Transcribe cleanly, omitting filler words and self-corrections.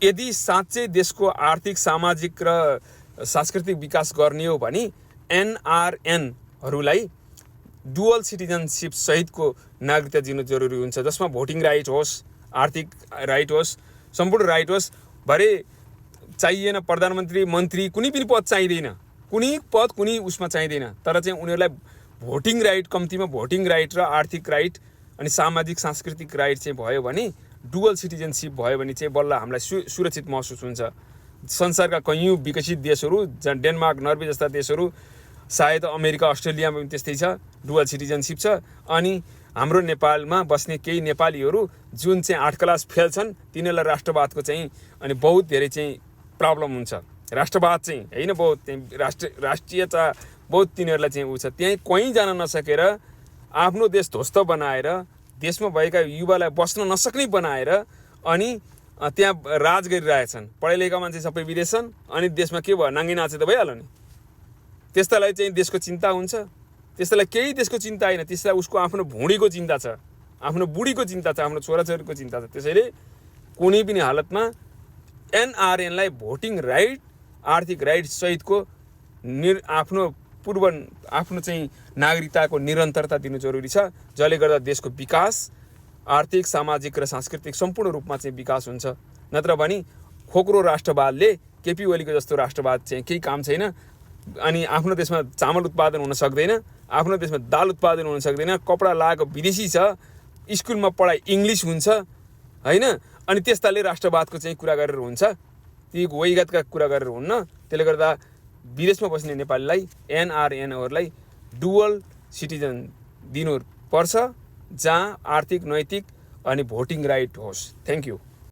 यदि साँच्चै देशको आर्थिक सामाजिक र सांस्कृतिक विकास गर्ने हो भने एनआरएनहरूलाई डुअल सिटिजनसिप सहितको नागरिकता दिनु जरुरी हुन्छ, जसमा भोटिङ राइट होस्, आर्थिक राइट होस्, सम्पूर्ण राइट होस्। भरे चाहिएन प्रधानमन्त्री मन्त्री कुनै पनि पद चाहिँदैन, कुनै पद कुनै उसमा चाहिँदैन, तर चाहिँ उनीहरूलाई भोटिङ राइट, कम्तीमा भोटिङ राइट र आर्थिक राइट अनि सामाजिक सांस्कृतिक राइट चाहिँ भयो भने, डुअल सिटिजनसिप भयो भने चाहिँ बल्ल हामीलाई सुरक्षित महसुस हुन्छ। संसारका कैयौँ विकसित देशहरू, जहाँ डेनमार्क, नर्वे जस्ता देशहरू, सायद अमेरिका, अस्ट्रेलियामा पनि त्यस्तै छ, डुअल सिटिजनसिप छ। अनि हाम्रो नेपालमा बस्ने केही नेपालीहरू जुन चाहिँ 8 क्लास फेल छन्, तिनीहरूलाई राष्ट्रवादको चाहिँ अनि बहुत धेरै चाहिँ प्रब्लम हुन्छ। राष्ट्रवाद चाहिँ होइन, बहुत राष्ट्रियता बहुत तिनीहरूलाई चाहिँ उ छ। त्यहीँ कहीँ जान नसकेर आफ्नो देश ध्वस्त बनाएर, देशमा भएका युवालाई बस्न नसक्ने बनाएर अनि त्यहाँ राज गरिरहेछन्। पढे लेखेका मान्छे सबै विदेश छन्, अनि देशमा के भयो, नाङ्गी नाचे त भइहाल्यो नि। त्यस्तालाई चाहिँ देशको चिन्ता हुन्छ, त्यस्तालाई केही देशको चिन्ता होइन, त्यसलाई उसको आफ्नो भुँडीको चिन्ता छ, आफ्नो बुढीको चिन्ता छ, आफ्नो छोराछोरीको चिन्ता छ। त्यसैले कुनै पनि हालतमा एनआरएनलाई भोटिङ राइट, आर्थिक राइट सहितको आफ्नो चाहिँ नागरिकताको निरन्तरता दिनु जरुरी छ, जसले गर्दा देशको विकास, आर्थिक, सामाजिक र सांस्कृतिक सम्पूर्ण रूपमा चाहिँ विकास हुन्छ। नत्र भने खोक्रो राष्ट्रवादले, केपी ओलीको जस्तो राष्ट्रवाद चाहिँ केही काम छैन। अनि आफ्नो देशमा चामल उत्पादन हुन सक्दैन, आफ्नो देशमा दाल उत्पादन हुन सक्दैन, कपडा लगाएको विदेशी छ, स्कुलमा पढाइ इङ्ग्लिस हुन्छ होइन, अनि त्यस्ताले राष्ट्रवादको चाहिँ कुरा गरेर हुन्छ, ती वैगतका कुरा गरेर हुन्न। त्यसले गर्दा विदेशमा बस्ने नेपालीलाई, एनआरएनहरूलाई डुअल सिटिजन दिनुपर्छ, जहाँ आर्थिक, नैतिक अनि भोटिङ राइट होस्। Thank you.